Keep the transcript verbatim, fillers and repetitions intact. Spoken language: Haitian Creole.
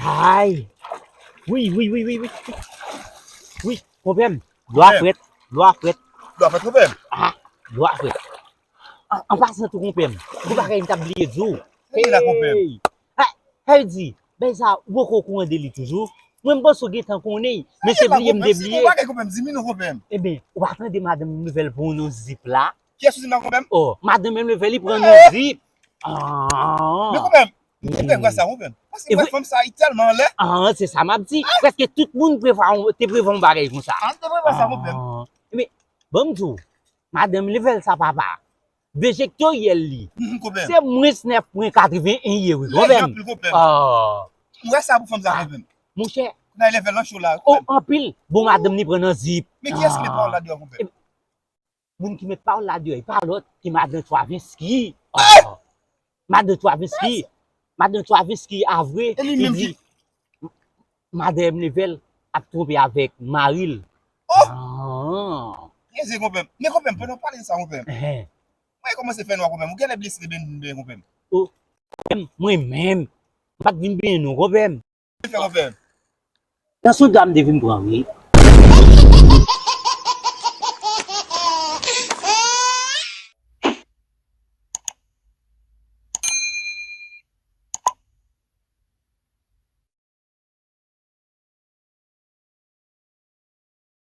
Ay. Wi, wi, wi, wi, wi. Wi, konpè m. Dlo a frèt. Dlo a frèt. Dlo a frèt, konpè m. Ah, dlo a frèt. An, an pasan tou, konpè m. Gon bagay m t ap bliye di w. Sa ki la, konpè m? Hey. Ah, sa vle di, bagay sa, ou poko okouran de li toujou? Mwen, m panse w gentan konnen, men se bliye m te bliye. Bagay, konpè m, di m non, konpè m. Ebyen, ou pa tande madanm Nouvèl pran yon zip la? Kiyès ou di m nan, konpè m? Oh, madanm Nouvèl, li pran yon zip. Ah. Men, konpè m, m te prevwa sa, konpè m. Paske mwen, fanm sa, li tèlman anlè. Ah, se sa m ap di. Prèske tout moun prevwa, te prevwa yon bagay konsa. Ah, m te prevwa sa, konpè m. Ah. Men, ban m di w, madanm Nouvèl sa, papa. Vejektoryèl li. Mhm, konpè m. Se mwens nèf pwen katreven en ye, wi, konpè m. Lèje anpil, konpè m. Ah. Ou wè sa pou fanm sa, konpè m. Monchè. Nan lèvèl lan cho la, konpè m. Oh, anpil. Bon, madanm ni pran nan zip. Men kiyès ki met pawòl la deyò, konpè m? Moun ki met pawòl la deyò, e pa lòt ke madan Twavinski. Ah! Madan Twavinski. Madan Twavinski, a vre, li di, madan Nouvèl ap twonpe avèk mari l. Oh! Ah! Treze, konpè m. Men, konpè m, pandan w pale de sa, konpè m. Mwen kòmanse fè nwa, konpè m. Ou genlè blese te benyen, konpè m. Oh, konpè m, mwen menm, m pa t vin benyen non, konpè m. Fè, konpè m. Nan son dwa m te vin pran, wi.